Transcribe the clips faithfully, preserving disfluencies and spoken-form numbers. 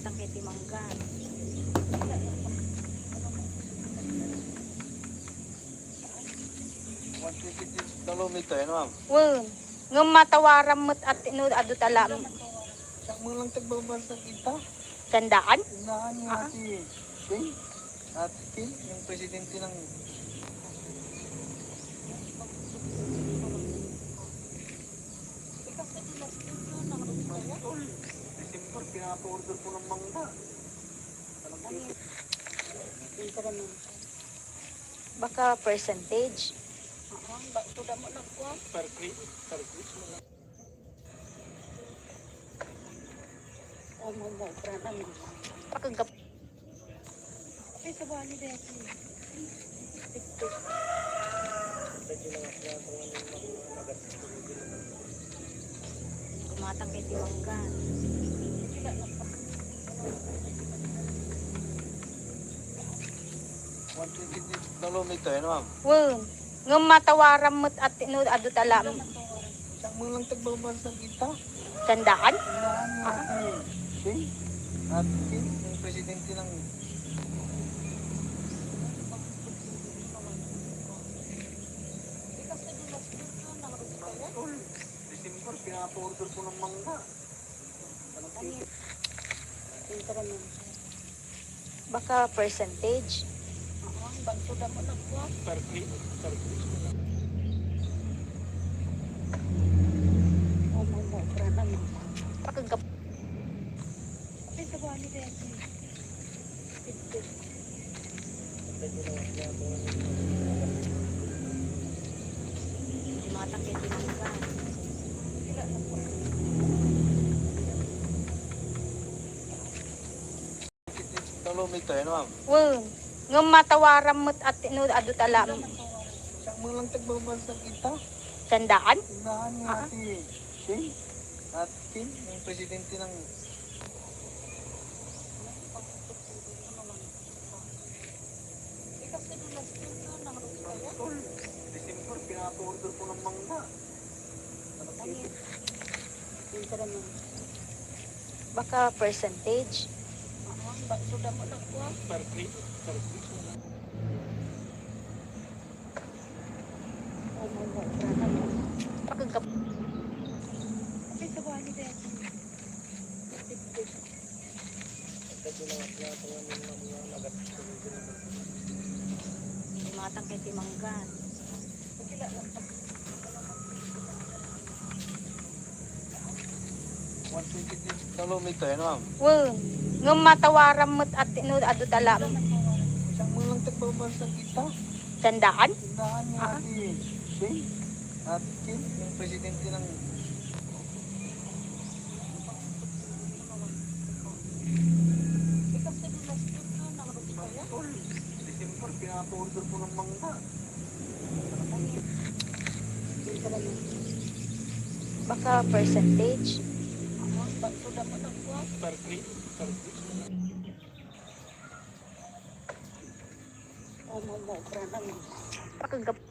Tangke ti mangga. One twenty kilometer, ano, ma'am? Wen, ngem matawaram met at no adu tala. Siak man lang tagbabansang ita. Sandaan? Sandaan nga Ah. Ati Shane. Ati Kim, yung presidente ng December, pinapa-order ko ng mangga. Baka percentage. Oo, ba, ito damo na po. Per kilo, per kilo. Oh, mama, pranam. Pakagap- Ay, sa bali dati. Gumatang kay ti mangga. One twenty kilometer, ano, ma'am? Wen, ngem matawaram met at no adu tala. Siak man lang tagbabansang ita. Sandaan? Sandaan nga Ah. Ati Shane. Ati Kim, yung presidente ng December, pinapa-order ko ng mangga. Baka percentage. Oo, bangso damo na po. Per kilo, per kilo. Oh, mama, pranam. Pakagap- Ay, sa bali dati. Matang kay tinanggal. Kilometer, ano, ma'am? Wen, ngem matawaram met at no adu tala. Siak man lang tagbabansang ita. Sandaan? Sandaan nga Ah. Ati Shane. Ati Kim, yung presidente ng December, pinapa-order ko ng mangga. Baka percentage. Oo, bangso damo na po. Per kilo, per kilo. Oh, mama, pranam. Pakagap- Ay, sa bali dati. Matang kay ti mangga. One twenty kilometer, ano, ma'am? Wen, ngem matawaram met at no adu tala. Siak man lang tagbabansang ita. Sandaan? Sandaan nga Ah. Ati Shane. Ati Kim, yung presidente ng December, pinapa-order ko ng mangga. Baka percentage. Per kilo, per kilo. Oh, mama, pranam. Pakagap-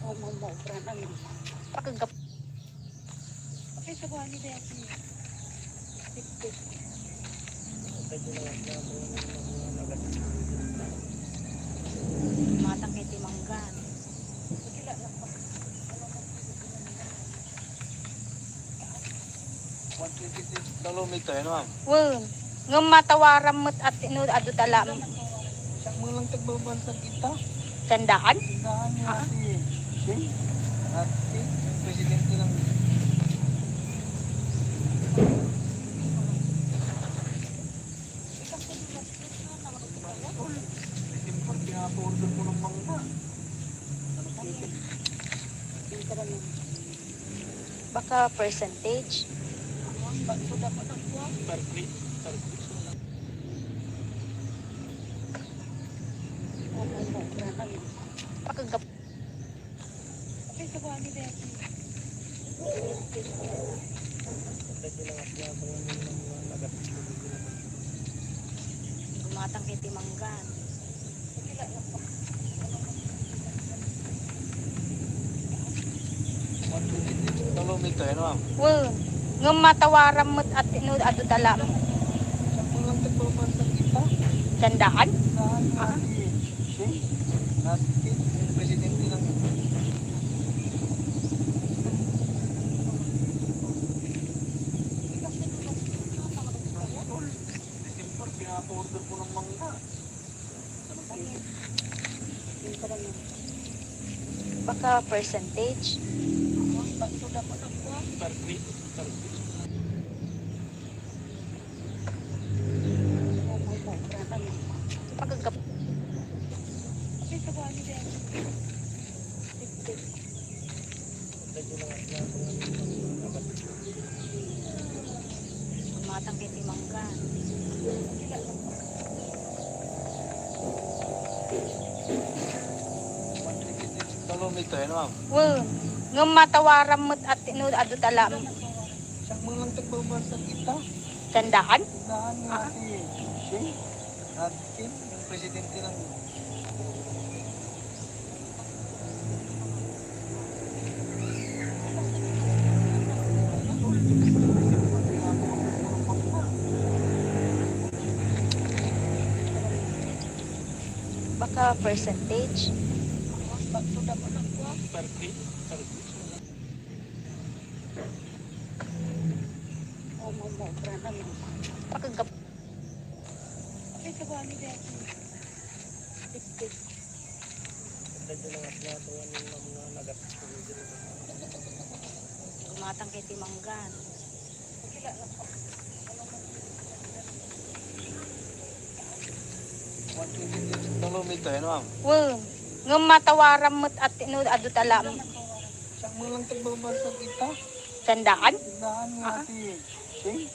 Oh, mama, pranam. Pakagap- Ay, sa bali dati. Matang kay ti mangga. One twenty-six kilometer, no, ma'am? Wen. Ngem matawaram met at no, adu tala. Siya mo lang tagbabansag ita. Sandaan? Sandaan ni Ah. Ate Shane. Ate, presidente ng December, pinapa-order ko ng mangga. Baka percentage. Per kilo, per kilo. Pakagap- Gumatang kay ti manggan. Kilometer, ano, ma'am? Wen. Ngem matawaram met at no, adu tala. Sandaan? Sandaan, Ah. Ate Shane. Ate, presidente ng December, pinapa-order ko ng mangga. Baka percentage. Per kilo, per kilo. Pagkagap- Gumatang kay ti mangga. Kilometer, ano, ma'am? Wen. Ngem matawaram met at no, adu tala. Siya mo lang tagbabansag ita. Sandaan? Sandaan ni Ah. Ate Shane. Ate Kim, yung presidente ng Baka percentage. Per kilo, per kilo. Pakagap- Gumatang kay ti manggan. One twenty-six kilometer, ano, ma'am? Wen. Ngem matawaram met at no, adu tala. Siya mo lang tagbabansag ita. Sandaan? Sandaan ni Ah. Ate Shane.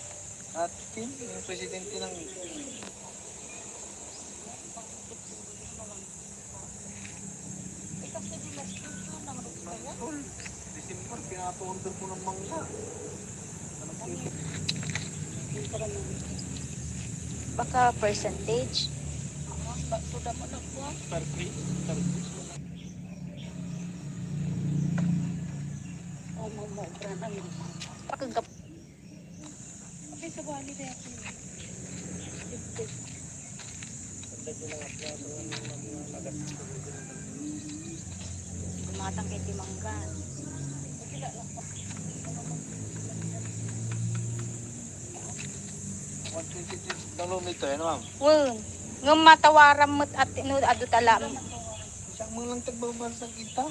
Ate Kim, yung presidente ng December, pinapa-order ko ng mangga. Baka percentage. Per kilo, per kilo. Pakagap- Gumatang kay ti manggan. One twenty-six kilometer, ano, ma'am? Wen. Ngem matawaram met at no, adu tala. Siya mo lang tagbabansag ita.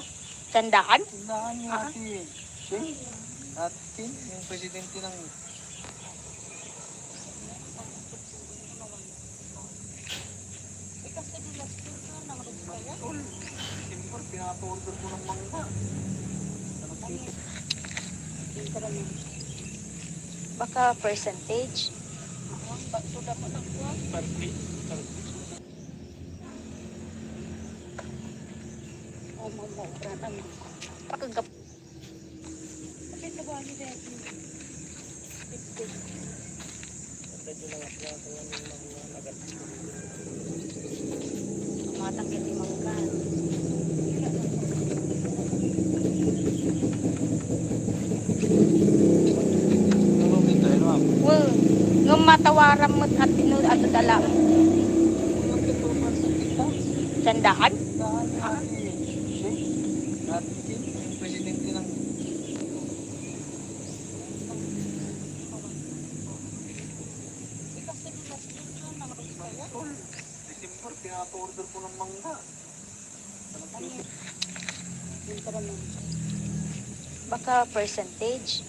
Sandaan? Sandaan ni Ah. Ate Shane. Ate Kim, yung presidente ng December, pinapa-order ko ng mangga. Baka percentage. Per kilo, per kilo. Pakagap- Gumatang kay ti manggan. Kilometer, ano, ma'am? Wen. Ngem matawaram met at no, adu tala. Sandaan? Sandaan ni Ah. Ate Shane. Ate Kim, yung presidente ng Tol, December, pinapa-order ko ng mangga. Ano yun? Yung tara mo. Baka percentage.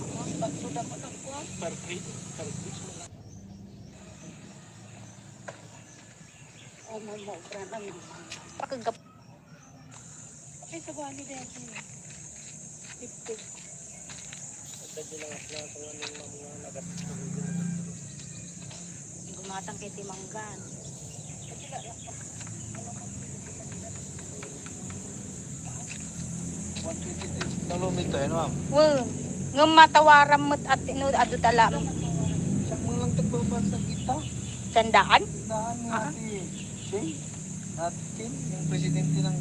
Oo, bakso dapat ang kuwan. Per kilo, per piso lang. Oh, mama, ubra na, mama. Pakagap- Ay, sa bali dati. Fifty. Ang sadya lang at nakakuha ng mga nagat-, gumatang kay Timanggan. One twenty-three. Nalumit tayo, no, ma'am? Wen. Ngem matawaran met at no, adu tala. Siyang mga lang tagbabansang kita. Sandaan? Sandaan nga. Ah. Ate Shane. Ate Kim, yung presidente ng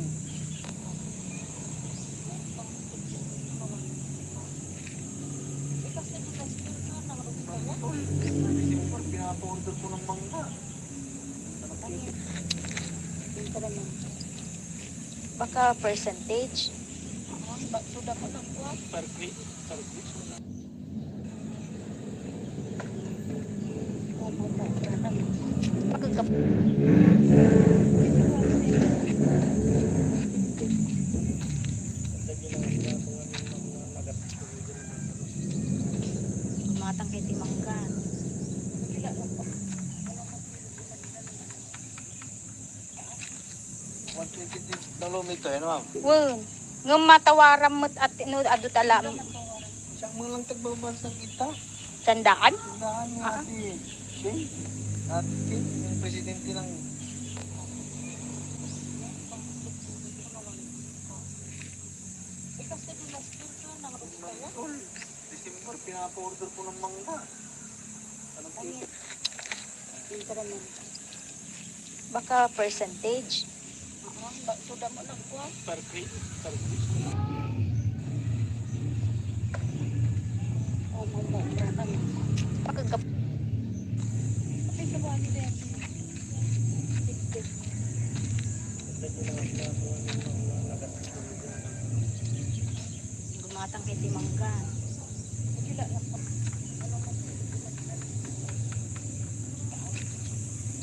Tol, December, pinapa-order ko ng mangga. Baka percentage. Per kilo, per piso lang. Pagkagap- Gumatang kay Timanggan. One twenty-three. Nalumit tayo, no, ma'am? Wen. Ngem matawaran met at no, adu tala. Siyang mga lang tagbabansang kita. Sandaan? Sandaan nga. Ah. Ate Shane. Ate Kim, yung presidente ng Tol, December, pinapa-order ko ng mangga. Ano po? Ano yun? Yung tara mo. Baka percentage. Oo, ba-, suda mo lang po. Per kilo, per piso. Oh, mama, ubra na, mama. Pakagap- Ay, sa bali dati. Fifty. Gumatang kay Timanggan.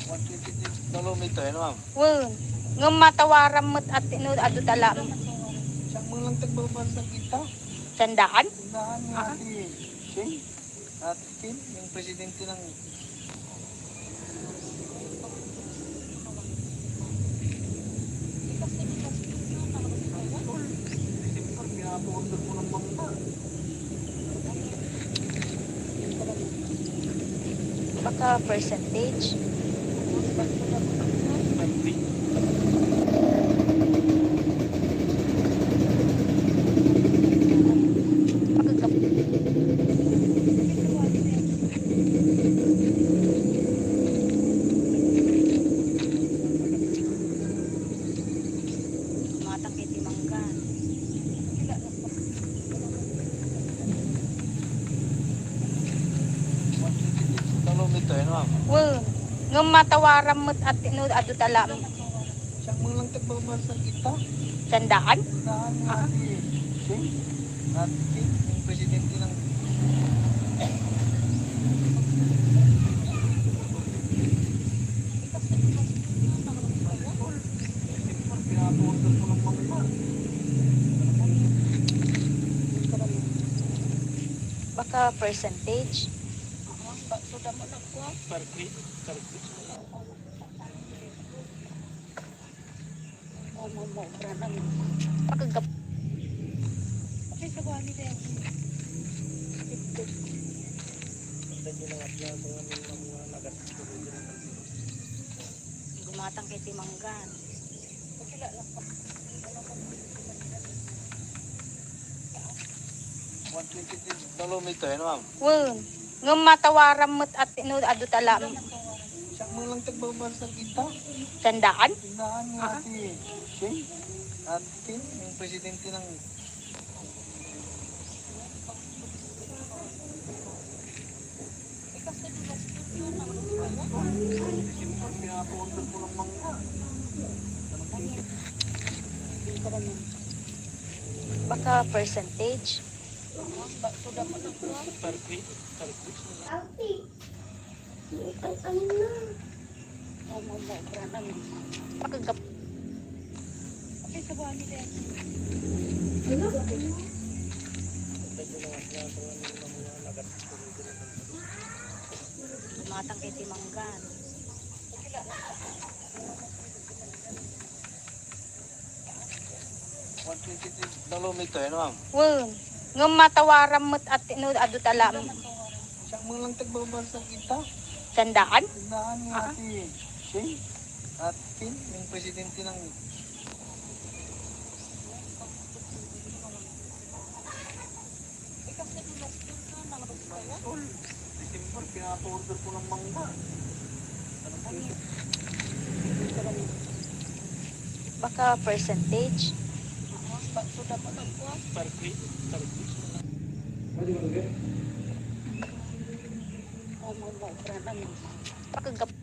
One twenty-three. Nalumit tayo, no, ma'am? Wen. Ngem matawaran met at no, adu tala. Siyang mga lang tagbabansang kita. Sandaan? Sandaan nga. Ah. Ate Shane. Ate Kim, yung presidente ng Tol, December, pinapa-order ko ng mangga. Baka percentage. Gumatang kay Timanggan. Nalumit tayo, no, ma'am? Wen. Ngem matawaran met at no, adu tala. Siyang mga lang tagbabansang kita. Sandaan? Sandaan nga. Ah. Ate Shane. Ate Kim, yung presidente ng Baka percentage. Per kilo, per piso. Pagkagap- Ay, sa bali na yan. Gumatang kay Timanggan. One twenty-three. Nalumit tayo, no, ma'am? Wen. Ngem matawaran met at no, adu tala. Siyang mga lang tagbabansang kita. Sandaan? Sandaan nga. Ah. Ate Shane. Ate Kim, yung presidente ng Baka percentage. Per kilo, per piso. Ang ano na? Pakagap. Matang kay ti manggan. One twenty-three, dalom ito, ano, ma'am? Wen. Ngem matawaram met at no adu tala. Siya mo lang tagbabansag ita. Sandaan? Sandaan nga Ah. Ati Shane. At Tin, yung presidente ng Tol, December, pinapa-order ko ng mangga. Baka percentage. Per plate, per plate. Pwede ba, Ruben? Pakagap-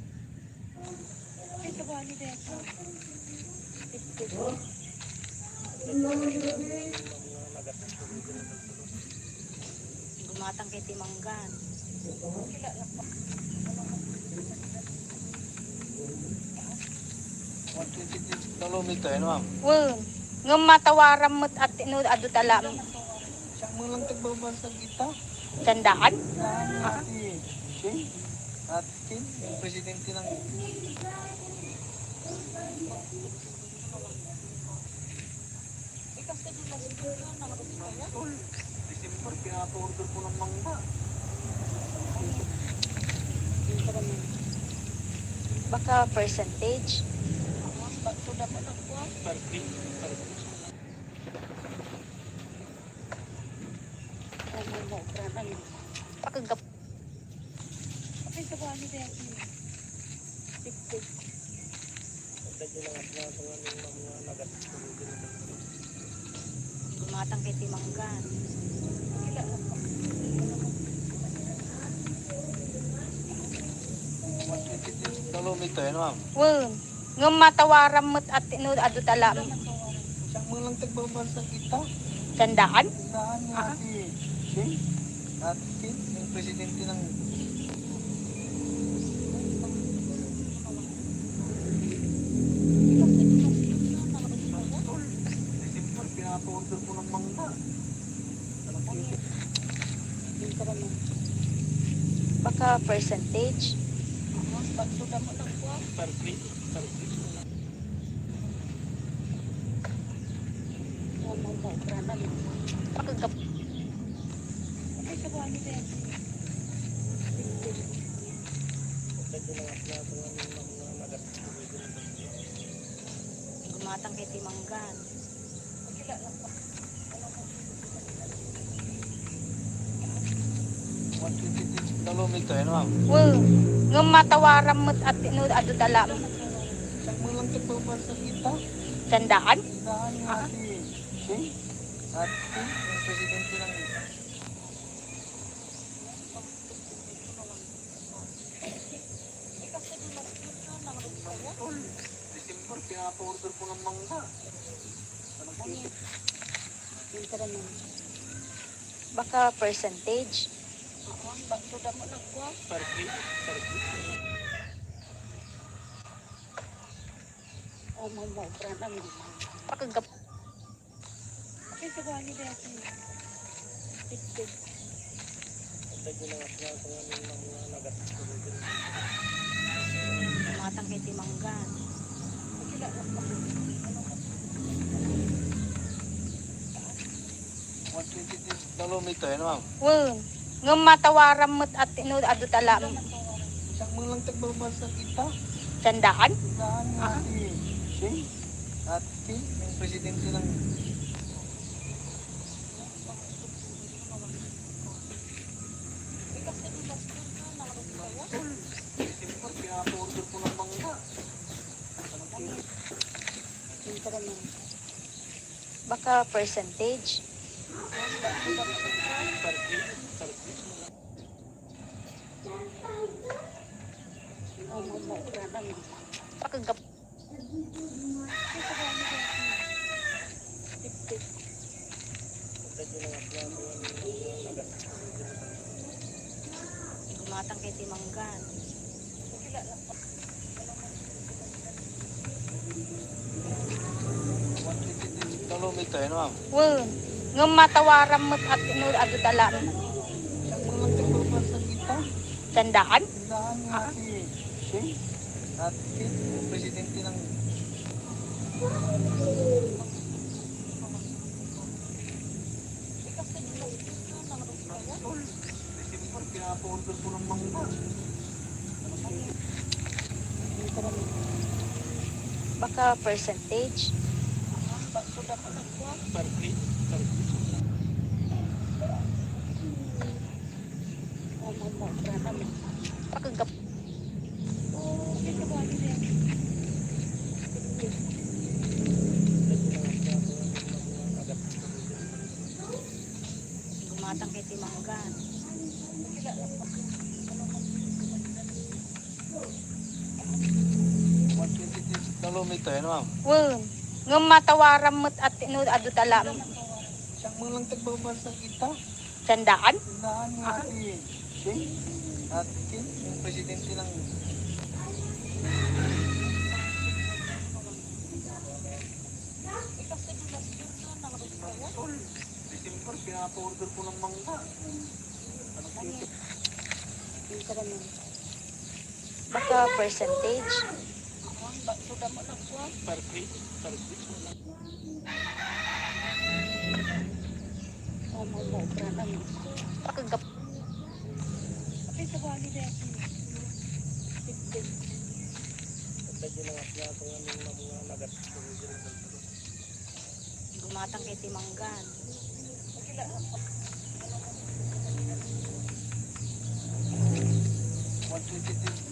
Gumatang kay ti manggan. One twenty-six kilometer, ano, ma'am? Wen. Ngem matawaram met at no adu tala. Siya mo lang tagbabansag ita. Sandaan? Sandaan nga Ah. Ati Shane. At Tin, yung presidente ng Tol, December, pinapa-order ko ng mangga. Baka percentage. Per plate, per plate. Pakagap- Gumatang kay ti manggan. Dalom ito, ano, ma'am? Wen. Ngem matawaram met at no adu tala. Siya mo lang tagbabansag ita. Sandaan? Sandaan nga Ah. Ati Shane. At Tin, yung presidente ng Tol, December, pinapa-order ko ng mangga. Baka percentage. Per plate, per plate. Pakagap- Gumatang kay ti manggan. One twenty-six kilometer, ano, ma'am? Wen. Ngem matawaram met at no adu tala. Siya mo lang tagbabansag ita. Sandaan? Sandaan nga Ah. Ati Shane. At Tin, yung presidente ng Tol, December, pinapa-order ko ng mangga. Ano po? Baka percentage. Per plate, per plate. Pakagap- Gumatang kay ti manggan. One twenty-three kilometer, ano, ma'am? Wen. Ngem matawaram met at no adu tala. Siya mo lang tagbabansag ita. Sandaan? Sandaan nga Ah. Ati Shane. At Tin, yung presidente ng Tol, December, pinapa-order ko ng mangga. Baka percentage. Per plate, per plate. Pakagap- Gumatang kay ti manggan. Ito, ano, ma'am? Wen, ngem matawaram met at ino adu tala. Saan mo lang tagbabansang ita? Sandaan? Sandaan nga Ah. si Shane. At Ken, yung presidente ng December, pinapa-order ko ng mangga. Baka percentage. Per plate, per plate. Pakagap- Gumatang kay ti manggan. Dalom ito, ano, ma'am? Wen, ngem matawaram met at ino adu tala. Saan mo lang tagbabansang ita? Sandaan? Sandaan nga Ah. si Shane. At Ken, yung presidente ng December, pinapa-order ko ng mangga. Baka percentage. Per plate, per plate. Pakagap- Gumatang kay ti manggan.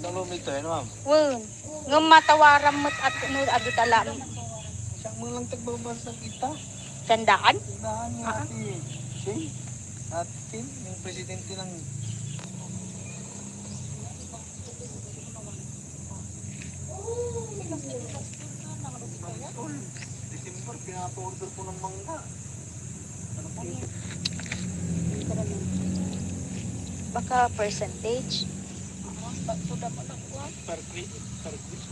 Dalom ito, ano, ma'am? Wen, ngem matawaram met at ino adu tala. Saan mo lang tagbabansang ita? Sandaan? Sandaan nga Ah. si Shane. At Ken, yung presidente ng December, pinapa-order ko ng mangga. Baka percentage. Per plate, per plate.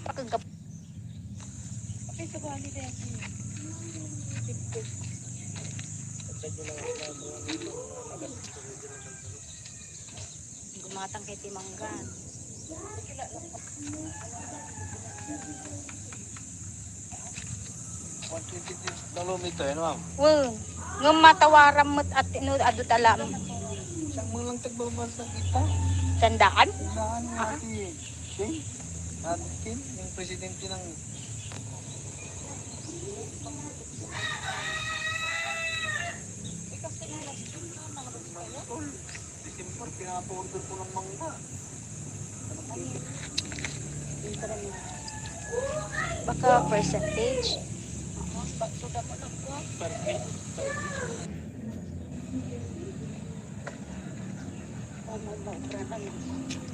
Pakagap- Gumatang kay ti manggan. Dalom ito, ano, ma'am? Wen, ngem matawaram met at ino adu tala. Saan mo lang tagbabansang ita? Sandaan? Sandaan nga Ah. si Shane. At Ken, yung presidente ng December, pinapa-order ko ng mangga. Baka percentage. Per plate, per plate.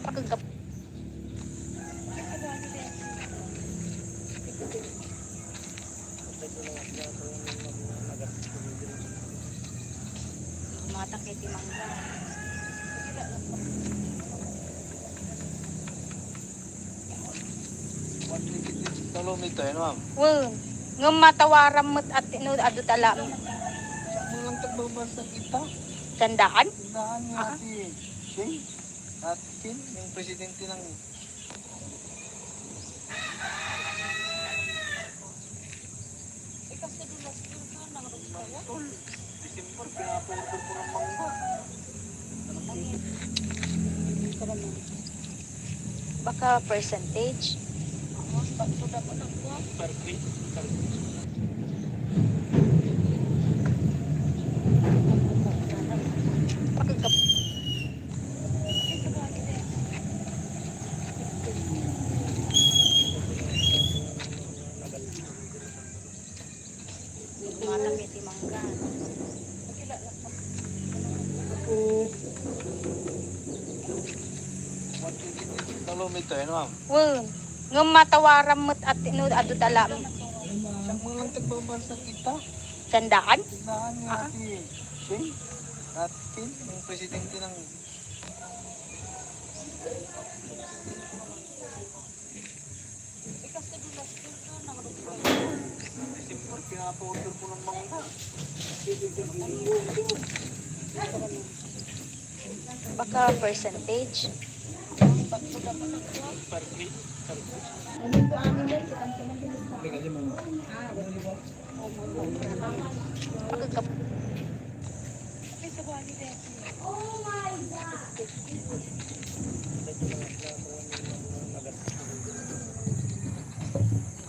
Pakagap- Gumatang kay ti mangga. Dalom ito, ano, ma'am? Wen, ngem matawaram met at ino adu tala. Saan mo lang tagbabansang ita? Sandaan? Sandaan nga Ah. si Shane. At Ken, yung presidente ng December, pinapa-order ko ng mangga. Baka percentage. Per plate, per plate. Pakagap- Gumatang kay ti mangga. Dalom ito, ano, ma'am? Wen, ngem matawaram met at ino adu tala. Saan mo lang tagbabansang ita? Sandaan? Sandaan nga Ah. si Shane. At Ken, yung presidente ng December, Baka percentage.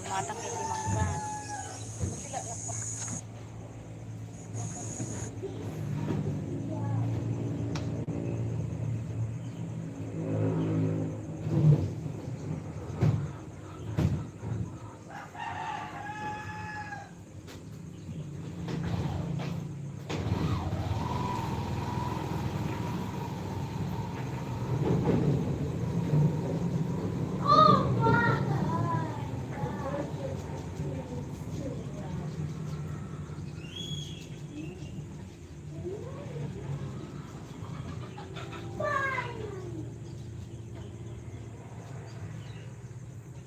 Matang iti mangga.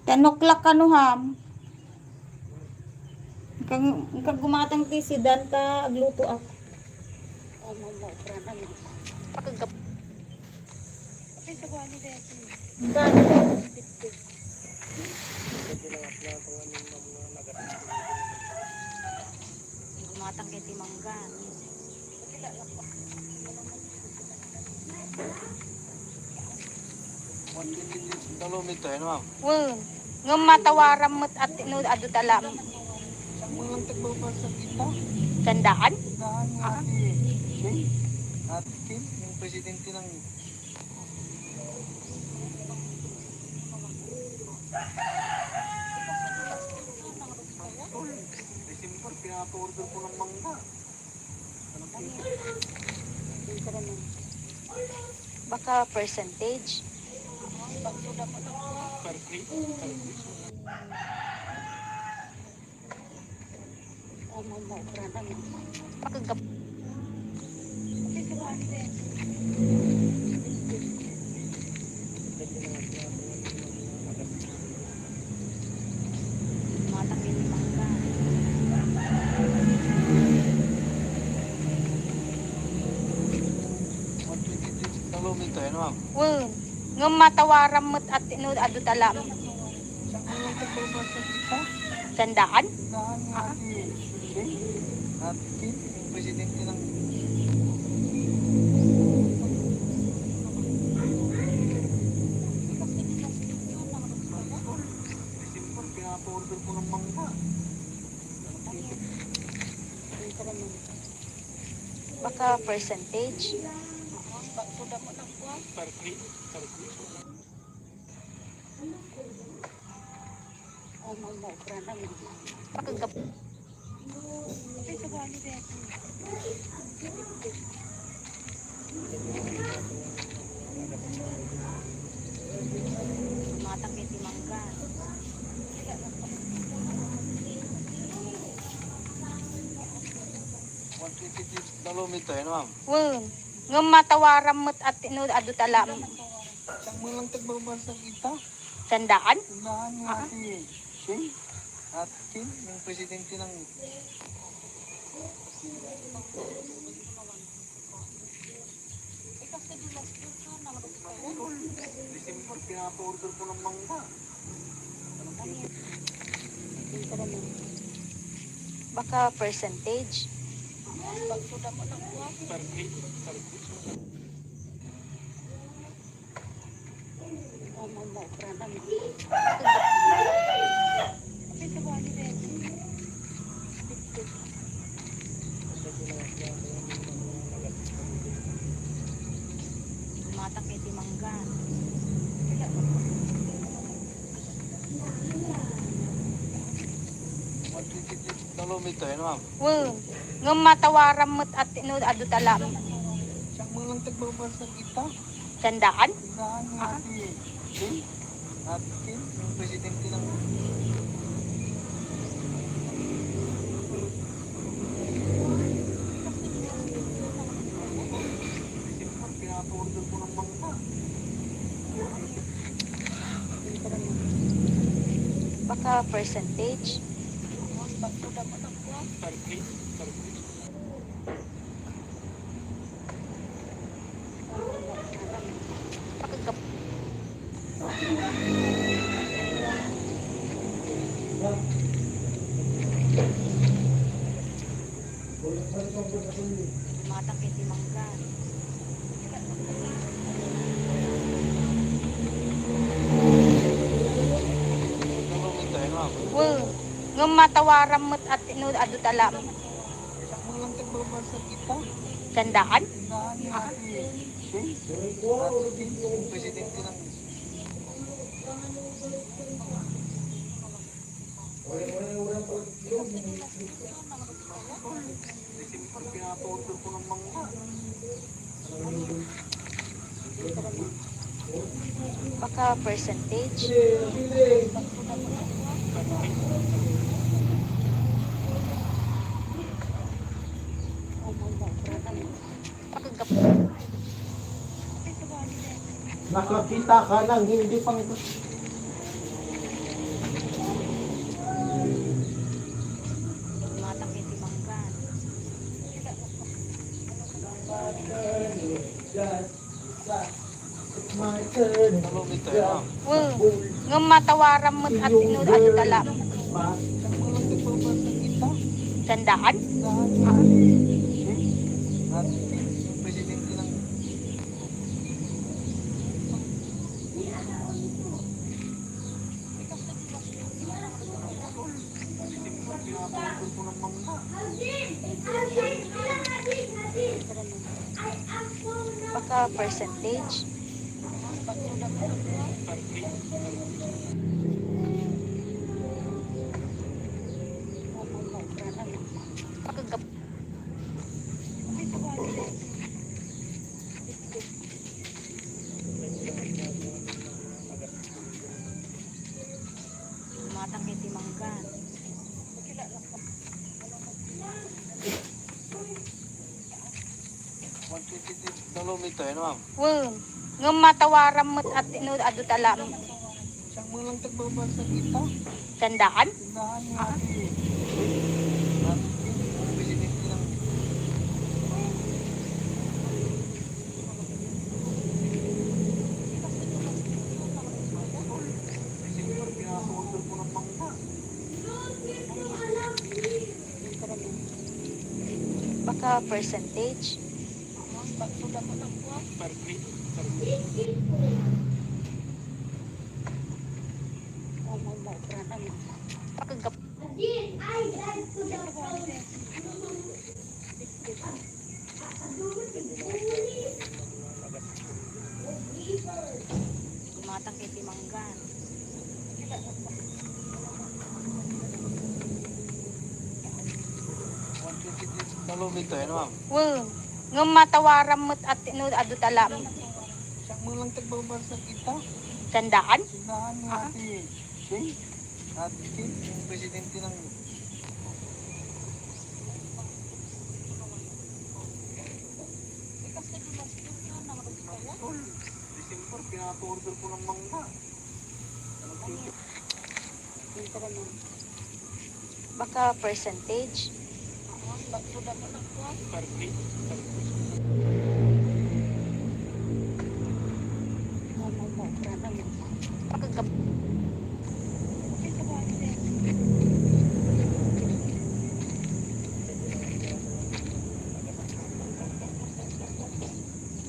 Ten o'clock kano, ham? Kag, kag gumatang ti sidan ta agluto ako. Pakagap-, Gumatang kay ti mangga. One twenty-three, dalom ito, ano, ma'am? Wen, ngem matawaram met at no adu talam. Saan mo lang tagbabasan kita? Sandaan? Sandaan nga Ah. Ate Shane, Ate Kim, yung presidente ng December, pinapa-order ko ng mangga. Baka percentage. Pakagap-, Matang iti mangga. Dalom ito, ano, ma'am? Wen, ngem matawaram met at no adu talam. Saan mo lang tagbabasan kita? Sandaan? Sandaan nga Ah. Ate Kim. Ate Kim, yung presidente ng December, pinapa-order ko ng mangga. Baka percentage. Pakagap-, Matang iti mangga. One twenty-three, dalom ito, ano, ma'am? Wen, ngem matawaram met at no adu talam. Saan mo lang tagbabasan kita? Sandaan? Sandaan nga Ah. Ate Kim. Ate Kim, yung presidente ng December, pinapa-order ko ng mangga. Baka percentage. Matang iti mangga. Dalom ito, ano, ma'am? Wen, ngem matawaram met at no adu talam. Saan mo lang tagbabasan kita? Sandaan? Sandaan nga Ah. Ate Kim. Ate Kim, yung presidente ng December, pinapa-order ko ng mangga. Ah, percentage. Pakagap- Matang iti mangga. Wen, ngem matawaram met at no adu talam. Sandaan? Presidente ng Baka percentage. Pakagap- Nakakita ka ng hindi pang- Matang iti mangga. Wen, ngem matawaram met at no adu talam. Sandaan? Baka percentage. Pakagap- Matang iti mangga. One twenty-three kilometer, ano, ma'am? Wen, ngem matawaram met at no adu talam. Siyang mo lang tagbabansa kita. Sandaan? Sandaan ni Ate. Ate, presidente ng Siyempre, pinapa-order ko ng mangga. Baka percentage. Per plate, per plate. Pakagap- Gumatang kay ti mangga. One twenty-three kilometer, ano, ma'am? Wen, ngem matawaram met at no adu talam. Siyang mo lang tagbabansa kita. Sandaan? Sandaan ni Ate Shane. Ate Shane, yung presidente ng December, pinapa-order ko ng mangga. Baka percentage. Pakagap-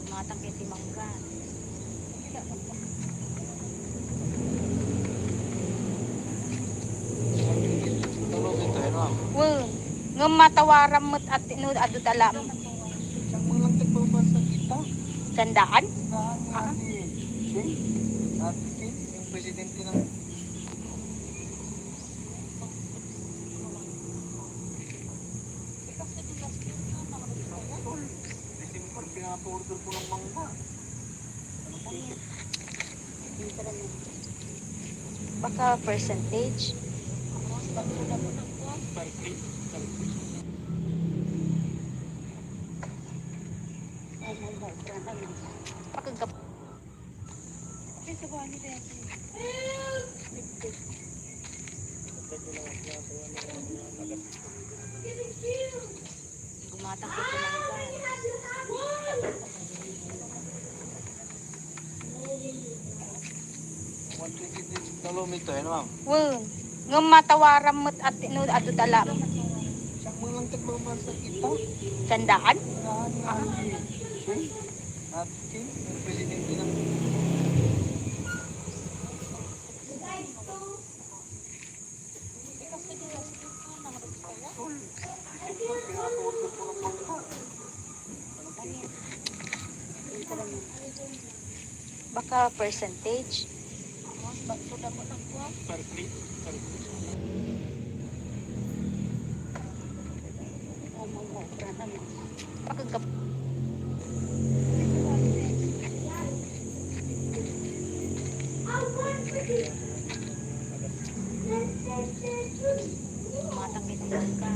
Matang kay ti mangga. Wen, ngem matawaram met at no adu talam. Siyang mo lang tagbabansa kita. Sandaan? Sandaan ni Ate Shane. Ate Shane, yung presidente ng December, pinapa-order ko ng mangga. Baka percentage. Per plate, per plate. Pakagap- Ay, sa bahay nila yan. Gumatang ka sa mangga. One twenty kilometer, ano, ma'am? Wen. Ngem matawaram met at no adu dala. Siya mo lang tagmamasa kita. Sandaan? Sandaan nga, eh. At King, ang presidente ng Baka percentage. Pakagap- Matang ito ka.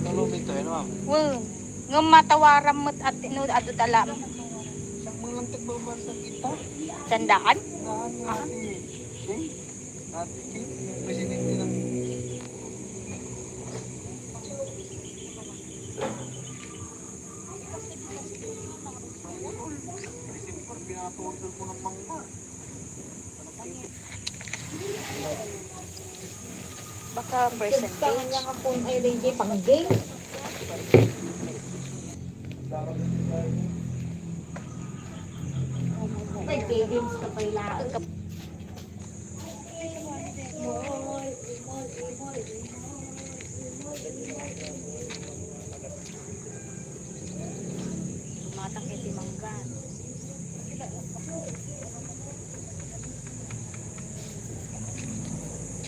Kilometer, ano, ma'am? Wen. Ngem matawaram met at no adu dala. Siya mo lang tagmamasa kita. Sandaan? Sandaan nga, ah, eh. Ate Kim, presidente ng December, pinapaorder ko ng mangga. Baka percentage. Kanya nga phone ay Ray J pang game. May games ka pa ila. Tumatang kay ti mangga.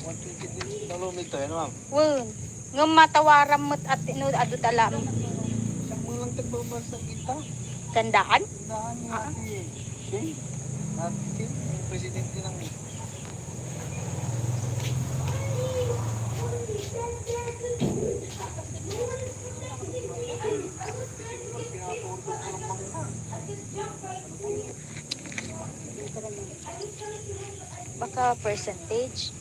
One twenty kilometer, ano, ma'am? Wen. Ngem matawaram met at no adu dala. Siya mo lang tagmamasa kita. Sandaan? Sandaan nga, ah, eh. Ate Kim, ang presidente ng Baka percentage.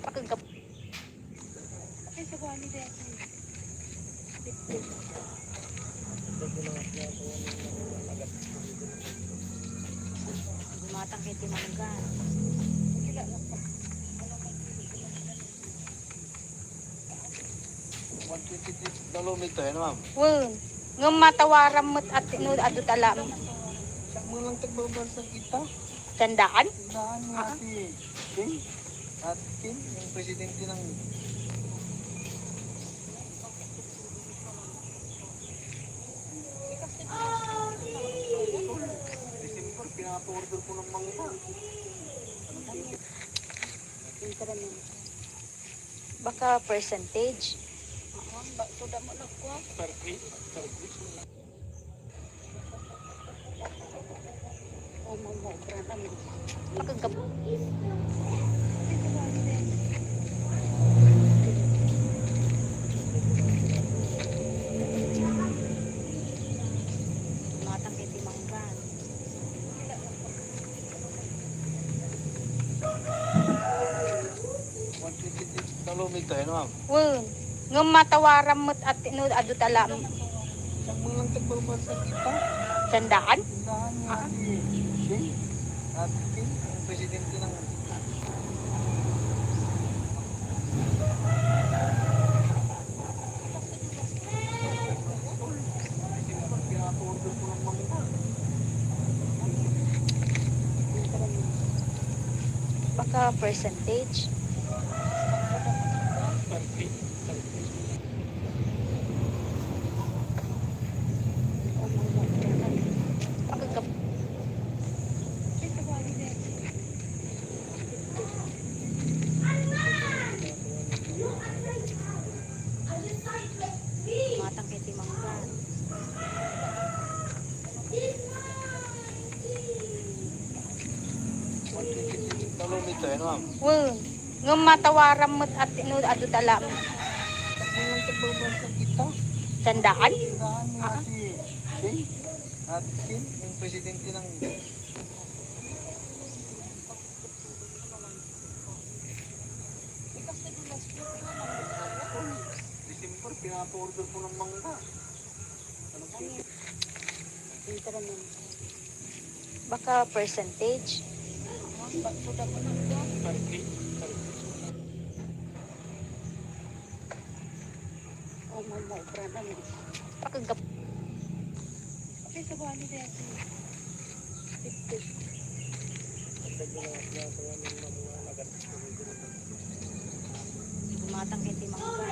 Pakagap- Gumatang kay ti mangga. One twenty kilometer, ano, ma'am? Wen. Ngem matawaram met at no adu dala. Siya mo lang tagmamasa kita. Sandaan? Sandaan nga, ah, ate Kim. Ate Kim, yung presidente ng December, pinapaorder ko ng mangga. Baka percentage. Oo, ba, suda mo na ko. Makagap-, matang iti mangga. One twenty kilometer, ano, ma'am? Wen. Ngem matawaram met at no adu dala. Siya mo lang tagmamasa kita. Sandaan? Sandaan nga, ah, ate Kim. Ate Kim, ang presidente ng Baka percentage. Pakagap-, matang kay ti mangga. One twenty kilometer, ano, ma'am? Wen. Ngem matawaram met at no adu ta la-, Ang tagbabansa kita. Sandaan? Sandaan nga Ah. si Sing at Kim, yung presidente ng December, pinapa-order ko ng mangga. Ano po? Baka percentage. Oh, mama, obra na mo. Pakagap- Kasi sa bali na yan. Gumatang kay ti mangga.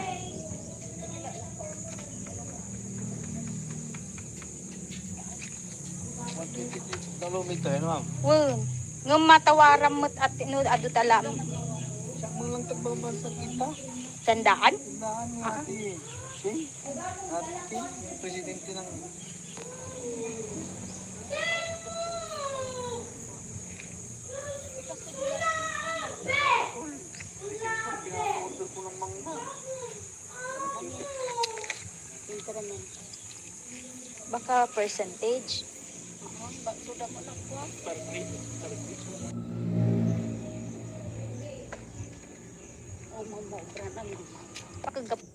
One twenty-three. Dalom ito, ano, ma'am? Wen. Ngem matawaram met at no adu ta la-, Siya mo lang tagbabansa kita. Sandaan? Sandaan nga Ah. ati. Sing? Ati, yung presidente ng Order ko ng mangga. Increment. Baka percentage. Aha, ba, so damo na po. Per kilo, per kilo. Oh, mama, obra na mo. Pakagap-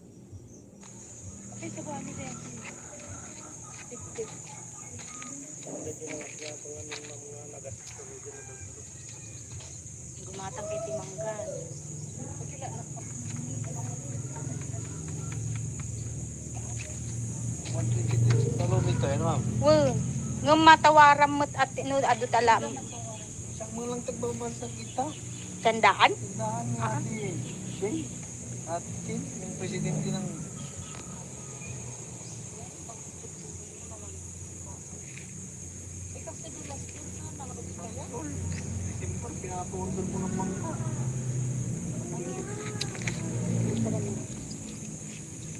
Ay, sa bahay ni Becky. Tiptip. Gumatang kay ti mangga. One twenty-three. Dalom ito, ano, ma'am? Wen. Ngem matawaram met at no adu ta la-, Siya mo lang tagbabansa kita. Sandaan? Sandaan nga Ah. si Sing at Kim, yung presidente ng December, pinapa-order ko ng mangga.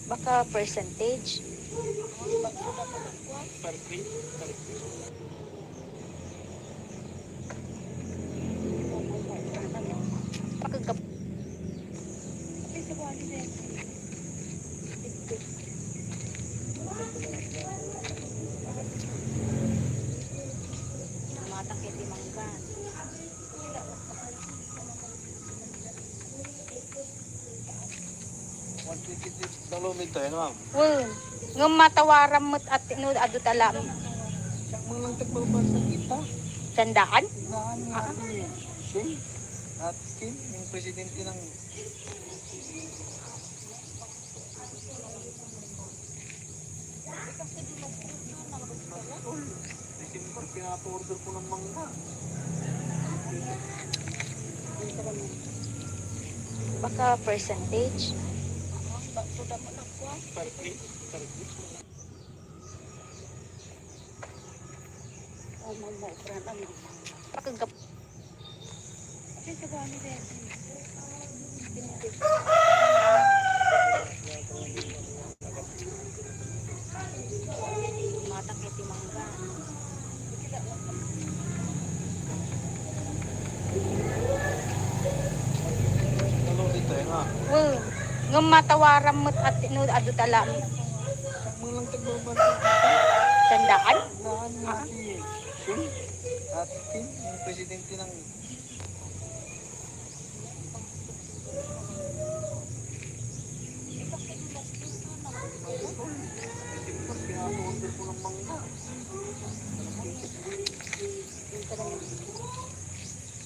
Baka percentage. Per kilo, per kilo. Pakagap- Gumatang kay ti mangga. One twenty-six. Dalom ito, ano, ma'am? Wen. Ngem matawaram met at no adu ta la-, Siya mo lang tagbabansa kita. Sandaan? Sandaan nga Ah. si Sing at Kim, yung presidente ng December, pinapa-order ko ng mangga. Baka percentage. Per kilo, per kilo. Oh, mama, obra na mo. Pakagap- Gumatang kay ti mangga. Dalom ito, ano? Wen. Ngem matawaram met at no adu ta la-, Siya mo lang tagbabansa kita. Sandaan? Sandaan nga Ah. si Kim at Kim, yung presidente ng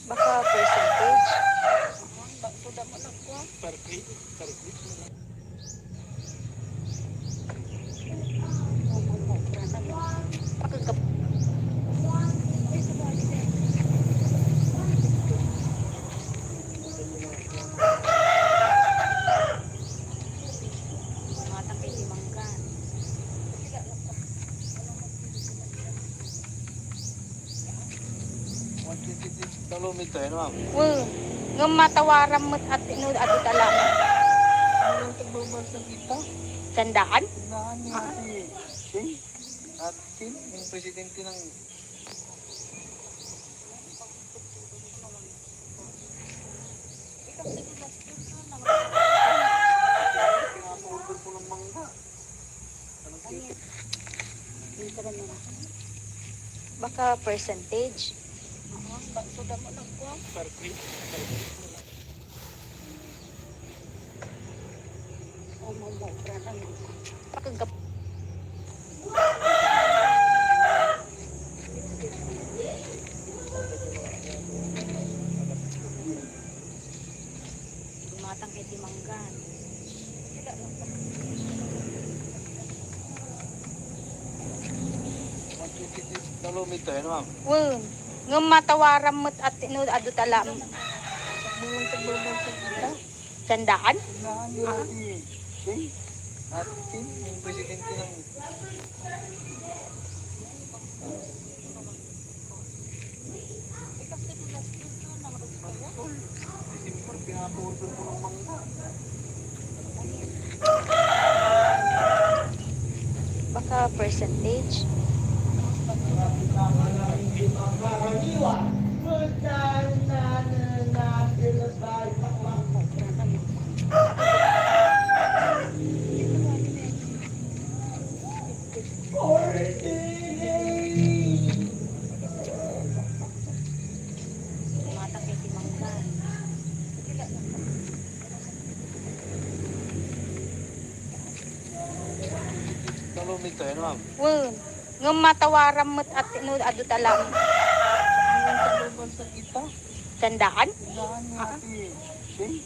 Baka percentage. Per kilo, per kilo. One twenty-six. Dalom ito, ano, ma'am? Wen. Ngem matawaram met at no adu ta la-, Ang tagbabansa kita. Sandaan? Sandaan nga Ah. si Sing at Kim, yung presidente ng Baka percentage. Pakagap-, Dumatang kay ti manggan. One twenty-three kilometer, ano, ma'am? Wen. Ngem matawaram met at no, adu tala. Sandaan? Sandaan, ah. Ati, Shane? Ati, yung presidente ng Baka percentage. Tumatang kay ti mangga. Kilometer, ano, ma'am? Wen. Ngem matawaram met at no, adu tala. Sandaan? Sandaan, ah. Ati, Shane?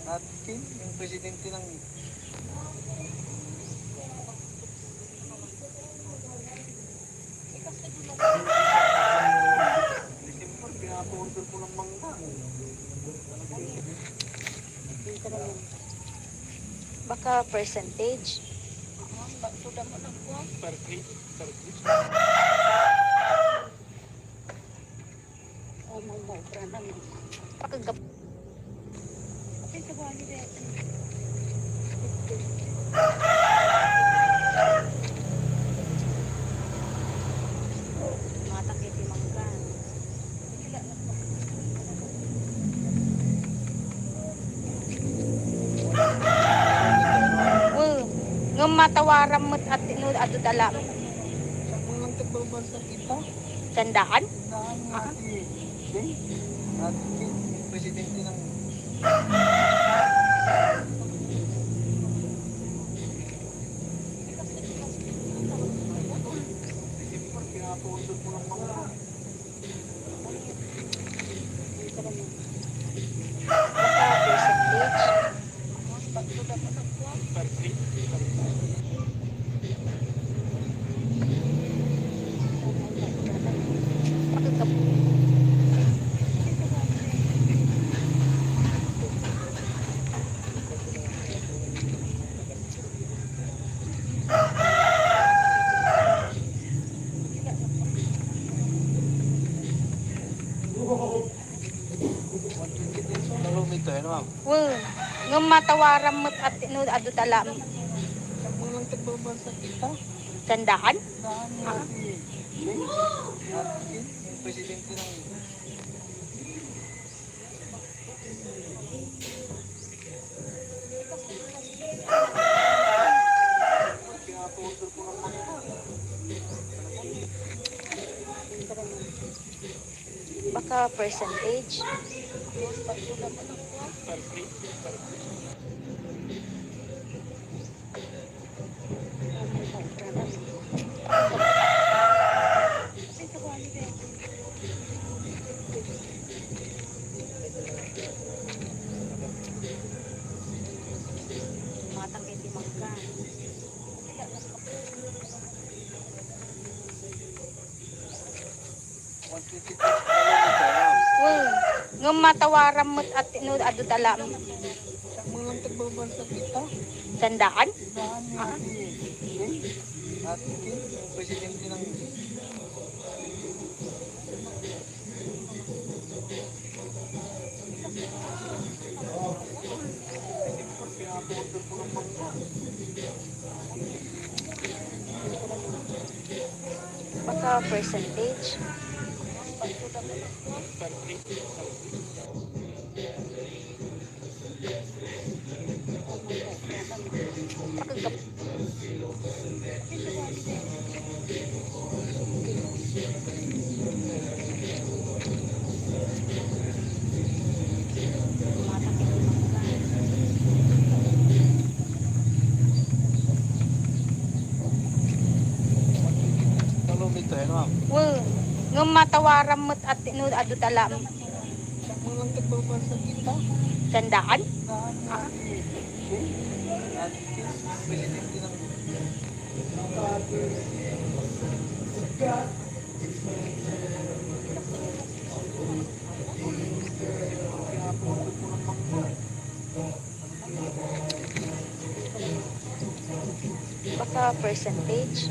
Ati, yung presidente ng Baka percentage. Pakagap-, Mata kay ti mangga. Wen, ngem matawaram met at no, adu tala. Sa mga tagbalbalsa kita. Sandaan? Sandaan nga, ah. Ati Shane, ati Shane, presidente ng One twenty-three kilometer, ano, ma'am? Wen, ngem matawaram met at no, adu tala. Sa mga tagbalbalsa kita. Sandaan? Sandaan, ah. Ati Shane, ati Shane, yung presidente ng Baka percentage. Matang kay ti mangga. One twenty-three kilometer, ma'am. Wen, ngem matawaram met at no, adu tala. Sa mga tagbalbalsa kita. Sandaan? Sandaan nga, ah. Ati Shane, ati Shane, presidente ng Baka percentage. Pakagap. Kalumit tayo, ma'am. Well, ngem matawaram met at no adu tala. Sandaan? Ah. Baka percentage.